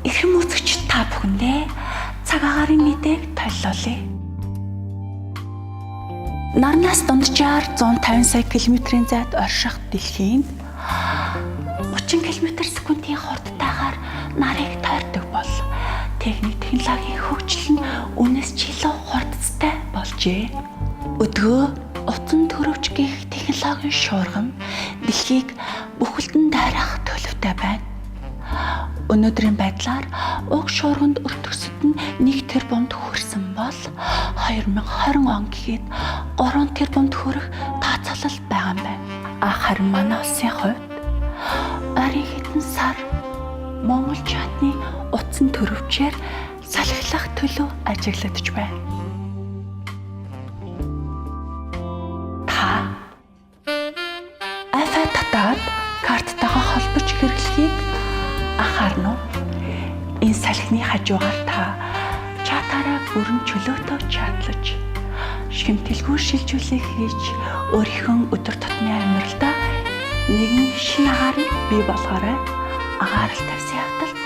Эрхэм үзэгчид, та бүхэндээ цаг агаарын мэдээг толилуулъя. Нарнаас дунджаар 150 сая километрийн зайд орших дэлхийн 30 км секундын хурдтайгаар нарыг тойрдог бол техник технологийн хөгжил нь үнээс ч илүү хурдцтай болжээ. Өдгөө утсан төрөвч гих технологийн шуурга нь дэлхийг бүхэлдэн дайрах төлөвтэй байна. Өнөөдрийн байдлаар уг шуурганд өртөксөд нь 1 тэрбумд хүрсэн бол 2020 он гэхэд 3 тэрбумд хүрэх тооцоолол байгаа юм байна. А харин манай улсын хувьд ойрын хэдэн сар Монгол чатны утсан төрөвчээр салхилах төлөв ажиглагдж байна. Та iPad татаад карттайгаа холбож хэрэглэхийг анхаарна уу? Энэ салхины хажуугаар та чатаараа бүрэн чөлөөтэй чатлаж, шимтгэлгүй шилжүүлэг хийж өөрийнхөө өдөр тутмын амьдралдаа нэгэн шинэ агаарыг бий болгоорой. Анхаарал тавьсан явдалд